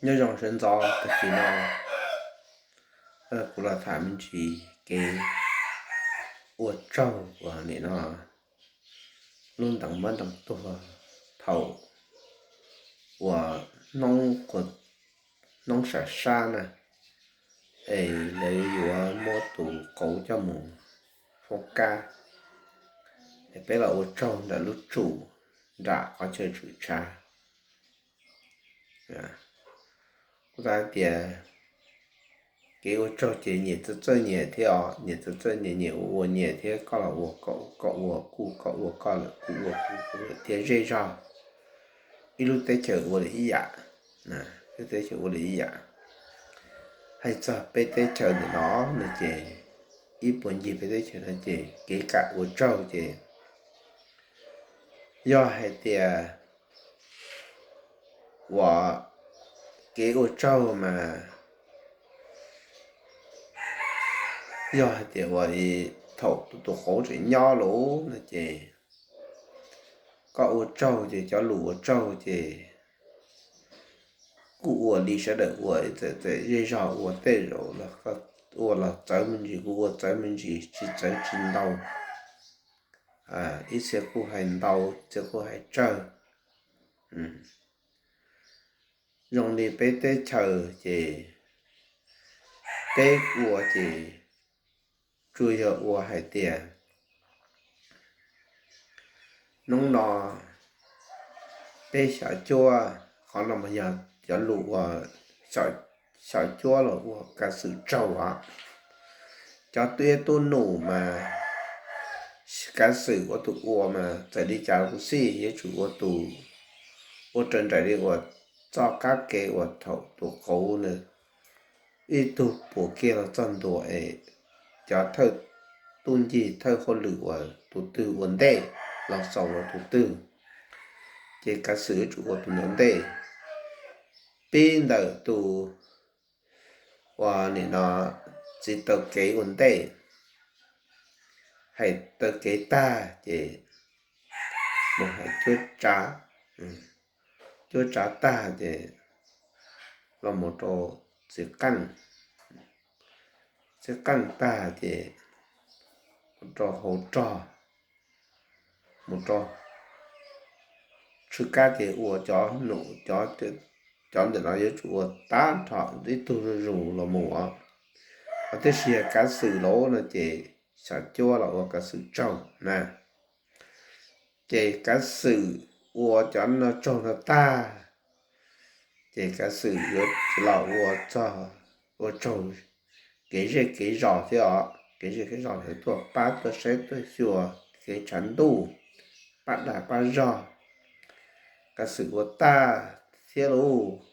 Nyob zoo sawv ntxov tag kis no, kuv los tham me ntsis kev ua tsaug uas nim no lub ntees muab ntees tuag thaum uas hnub sam sab na, es lawv yuav muab tus qauv coj mus foob kab, es peb los ua tsaug ntawm lub tsum nram qhov chaw tshwm tshav. Kuv xav hais tias kev ua tsaug ces nyias txawj txawj nyias thiab os, nyias txawj txawj nyias, nyias ua ua nyias thiab, koj los ua koj, koj ua kuj koj ua koj lawm, kuv ua kuv kuv lawm thiab zej zog ib lub teb chaws ua lawm ib yam, ib lub teb chaws ua lawm ib yam. Hais txog peb teb chaws ntawm no no ces ib puag ncig peb teb chaws no ces kev kam ua tsaug ces yog hais tias uas kev ua tsaug mas yog hais tias uas thaum tus qauv tseem nyob lawm no ces koj ua tsaug ces cov lus ua tsaug ces kuj ua li sawv daws ua, txawm txawm zej zog ua tej zaum ua los txawv me ntsis, kuj ua txawv me ntsis, tsis txawv tsis ntau. Ib txhia kuj hais ntau, ib txhia kuj hais tsawg. Zoo li peb teb chaws ces peb ua ces tsuas yog ua hais tias hnub no peb xyov cuab, qhov no mas yog cov lus ua xyov cuab los ua kav xwm tsaug os. Cov tub iab tub num mas kav xwm ua tus ua mas txawm li cas los kuj xij yuav tsum ua tus ua raws nraim li uas txoj kab ke uas thaum tus qauv ntawd ib tug puas kiag los txog ntua es cov thawj tub ncig thawj hauj lwm uas tus twg ua ntej los xaus los tus twg, ces kav xwm yuav tsum ua tus ntawd ntej. Pib ntawm tus uas nim no txiv taw kev ua ntej, hais taw kev tag ces mus hais cuab tsav, cuab tsav tag ces los mus rau txiv qeej, txiv qeej tag ces mus rau hauv rog, mus rau tshwj kab ces ua cov num, cov ntawm no yuav tsum ua tag nrho ib tug zuj zus los mus os. Ho tiam sis yog kav xwm los no ces xyov cuab los ua kav xwm tsaug na. Ces kav xwm ua cov no tsaug no tag, ces kav xwm yuav los ua txog, ua tsaug kev zej kev zos thiab os. Kev zej kev zos lawv tuaj pab tuaj saib tuaj xyuas kev tshav ntuj, pab dag pab zog. Kav xwm ua tag thiab lauj,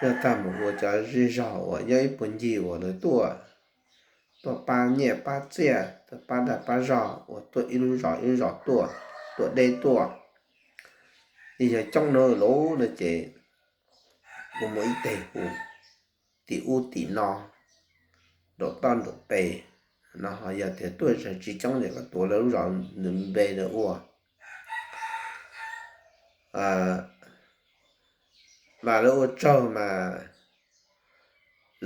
yog tag mus ua cov zej zog uas nyob ib puag ncig uas lawv tuaj, tuaj pab nyiaj pab txiaj, tuaj pab dag pab zog uas tuaj ib lub zos ib lub zos tuaj, tuaj deb tuaj. Yog coob no lauj no ces ua mus ib teg hu tim ub tim no, nraum toj nraum pes no. Ho yog tias tuaj tsis coob ces koj tuav lawv lub zos nws npe ntawd ua. Mas lawv ua tsaug mas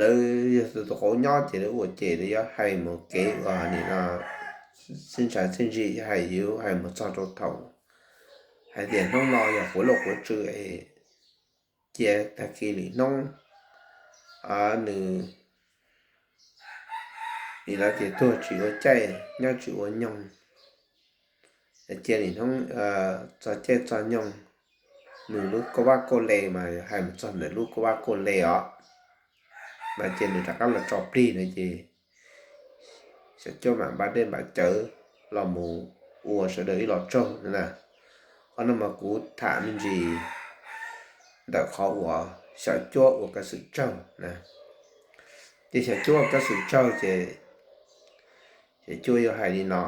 lawv yog tus qauv nyob ces lawv ua ces lawv yuav hais mus kev uas nim no txij ntsais txij ntsim yuav hais, yuav hais mus txog rau thaum hais tias hnub no yog quav luj quav tsw es cia tag kis lwm hnub nws nim no tias tuag tsis ua caij nyob tsis ua nyoog, cia nim hnub txog caij txog nyoog nws lub kauj vab kauj le mas hais mus txog ntawm lub kauj vab kauj le os, mas cia nws rov qab los tso plig no ces xyov cuab mam npaj dej npaj cawv los mus ua sawv daws ib los tsaug na. Qhov no mas kuv tham me ntsis ntawm qhov uas xyov cuab ua kav xwm tsaug na. Ces xyov cuab ua kav xwm tsaug ces xyov cuab yuav hais li no: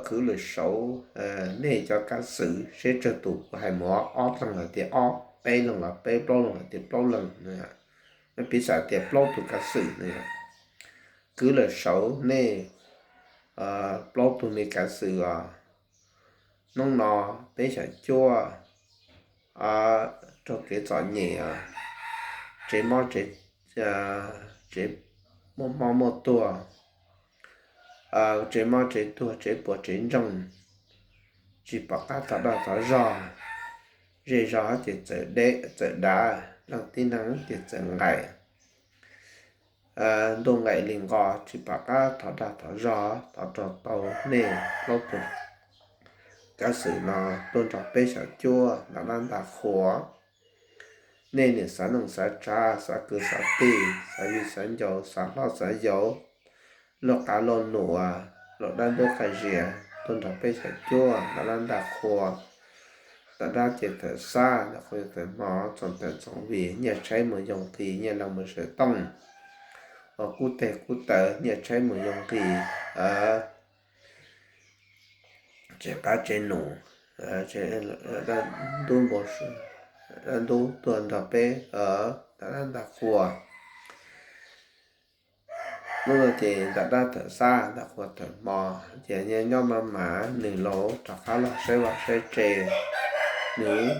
Khwv lawm saud nej cov kav xwm seb tsawg tus, kuv hais mus ob leeg los tias ob, peb leeg los peb, plaub leeg los tias plaub leeg, piv xam tias plaub tus kav xwm no. Khwv lawm saud nej plaub tug me kav xwm os, hnub no peb xyov cuab raug kev txom nyem os, tsev mob tsev, tsev muaj mob muaj tuag, tsev mob tsev tuag tsev puas tsev ntsoog, tsis pom qab thov dag thov zog, zej zog ces txawm dav, leej tib neeg ces txawm nqaim, ntuj nqaim li nqos tsis pom qab thov dag thov zog, thov raug tau nej plaub tug kav xwm no tuaj nrog peb xyom cuab nta dab nta qhua. Nej niam xav neej xav tsav, xav kwv xav tij, xav viv xav ncaus, xav hlob xav yau, luaj qav luaj num, luaj dab ntub qab zias tuaj nrog peb xyom cuab nta dab nta qhua. Nta dab ces thawm xab, nta qhua ces thawm hmo, txoov thawm txoov vim, nyiaj tshaib mus yoog qis, nyiaj laus mus sawv tooj, ua kub teg kub taw, nyiaj tshaib mus yoog qis, tsev qab tsev num, ntub npau, ntub tuaj nrog peb nta dab nta qhua. Hnub no ces nta dab thawm xab, nta qhua thawm hmo, ces nyob nyob maj mam nws laus rov qab los saib vaj saib tsev. Nws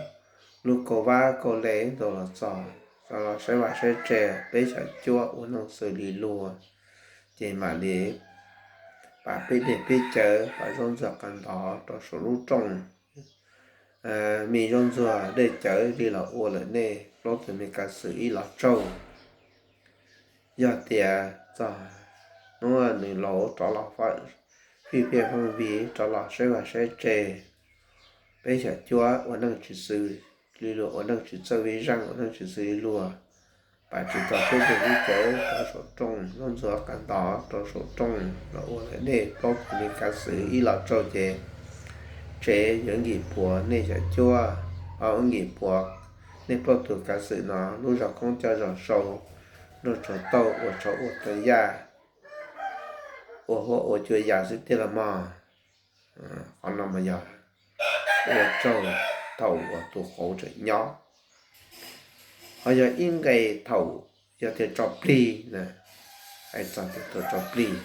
lub kauj vab kauj le ntau los txog, los saib vaj saib tsev, peb xyom cuab ua neej xws li luag, ces mam li pab peb dej peb cawv, pab zaub ntxuag qas ntov rau saum lub rooj. Me zaub ntxuag dej cawv li los ua lawm nej plaub tug me kav xwm ib los tsaug. Yog tias txog hnub nws laus rov los fij fij faj vij rov los saib vaj saib tsev, peb xyom cuab ua neej tsis xws li luag, ua neej tsis txawj vij zeej, ua neej tsis xws li luag, pab tsis tau peb dej peb cawv rau saum rooj, zaub ntxuag qas ntov rau saum rooj los ua lawm nej plaub tug me kav xwm ib los tsaug ces tsev yuav nkim puas nej xyom cuab, o, nkim puas nej plaub tug kav xwm no lub zog koob coj zog sau, nroj tsuag tauj ua tshauv ua tau yaj, ua huab ua cua yam xwb tiag los mog. Qhov no mas yog ua tsaug thaum uas tus qauv tseem nyob. Ho yog ib nqe thaum yog tias tso plig na, hais txog tias thaum tso plig,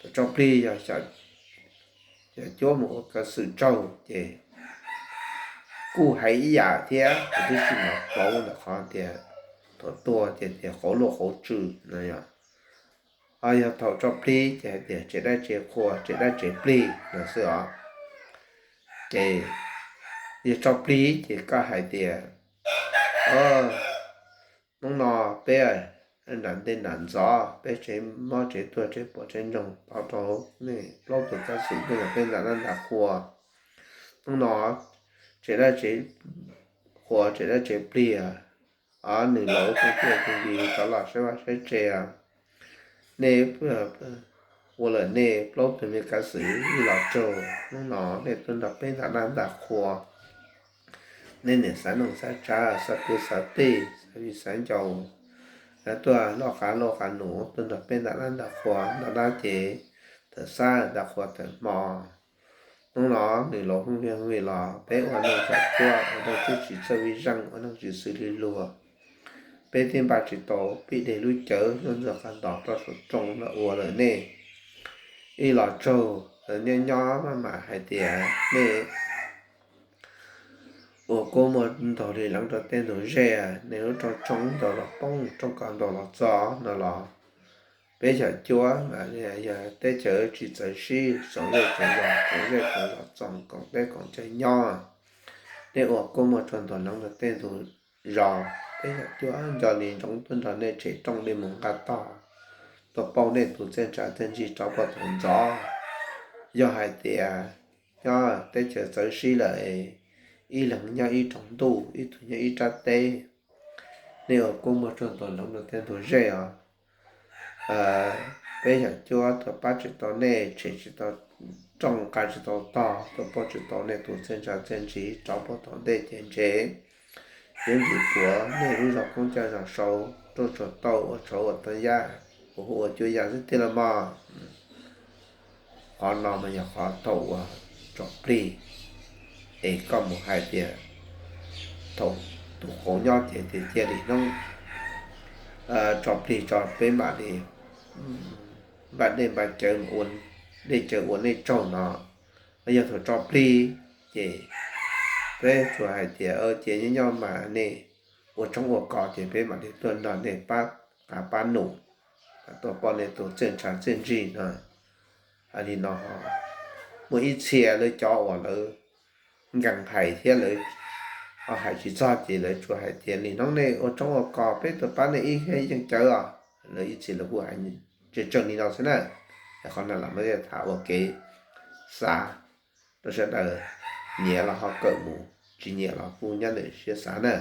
thaum tso plig yog xyom cuab mus ua kav xwm tsaug ces kuj hais ib yam thiab, tab sis mas pauv ntawm qhov tias thaum tuag ces tias qauv luaj qauv tswm no yog. Ho yog thaum tso plig ces hais tias tsev dab tsev qhua, tsev dab tsev plig no xwb os. Ces yog tso plig ces koj hais tias, hnub no peb nram ntej nram ntxov peb tsev mob tsev tuag tsev puas tsev ntsoog thov rau nej plaub tug kav xwm tuaj nrog peb nta dab nta qhua. Hnub no tsev dab tsev qhua tsev dab tsev plig, o, nws laus tuaj tuaj tus nti rov los saib vaj saib tsev, nej ua lawm nej plaub tug me kav xwm ib los tsaug. Hnub no nej tuaj nrog peb nta dab nta qhua, nej niam xav neej xav tsav, xav kwv xav tij, xav viv xav ncaus, tuaj loj qav loj qav num tuaj nrog peb nta dab nta qhua, nta dab ces thawm xab, nta qhua thawm hmo. Hnub no nws laus hwj vij hwj vij los peb ua neej xyom cuab ua neej twb tsis txawj vij zeej, ua neej tsis xws li luag. Peb twb npaj tsis tau pij dej lub cawv, zaub ntxuag qas ntov rau saum rooj los ua lawm nej ib los tsaug. Nyob nyob maj mam hais tias nej ua kua muag ntaug li leev rau tej ntug zej, nej lub rooj tshoob ntaug los poob, rooj kaus ntaug los txog no los peb xyom cuab mas yog teb chaws tsis txawv sib, txoov zej txoov zos, txoov zej txoov zos txoos, koom teb koom chaw nyob. Nej ua kua muag tsuag ntaug leev rau tej ntug zos, peb xyom cuab nco li ntsoov tuaj nrog nej tshem rooj li mus nqa tog, tuaj pauj nej tus txiaj ntsha txiaj ntsig rov puag thaum ntxov. Yog hais tias nyob teb chaws txawv sib lawm, ib leeg nyob ib rooj ntuj, ib tug nyob ib rab teb, nej ua kua muag tsuag ntaug leev rau tej ntug zej os. Peb xyom cuab tuaj pab tsis tau nej, tshem tsis tau rooj, nqa tsis tau tog, tuaj pauj tsis tau nej tus txiaj ntsha txiaj ntsig rov puag thaum ntej ces ntshe yuav nkim puas nej lub zog koob coj zog sau, ruaj tsuag tauj ua tshauv ua tau yaj, ua huab ua cua yam xwb tiag los mog. Qhov no mas yog qhov thaum uas tso plig, es koj mus hais tias thaum tus qauv nyob ces tias cia li hnub tso plig tso peb mam li npaj dej npaj cawv, dej cawv ua nej tsaug no. Yog thaum tso plig ces Peb tsuas hais tias ces nyob nyob mas nej ua tshoob ua kos ces peb mam li tuaj nrog nej pab qav pab num, tuaj poj nej tus txiaj ntshav txiaj ntsig no. Li no muaj ib txhia lawv cov uas lawv nkees hais thiab lawv hais tsis txog ces lawv tsuas hais tias li hnub nej ua tshoob ua kos peb tuaj pab nej ib yeej cawv os. Lawv ib txhia lawv kuj hais tseeb tseeb li no xwb na. Qhov no los muab tham ua kev xav rau sawv daws, nyiam los ho kawm mus, tsis nyiam los kuj nyob ntawm siab xav na.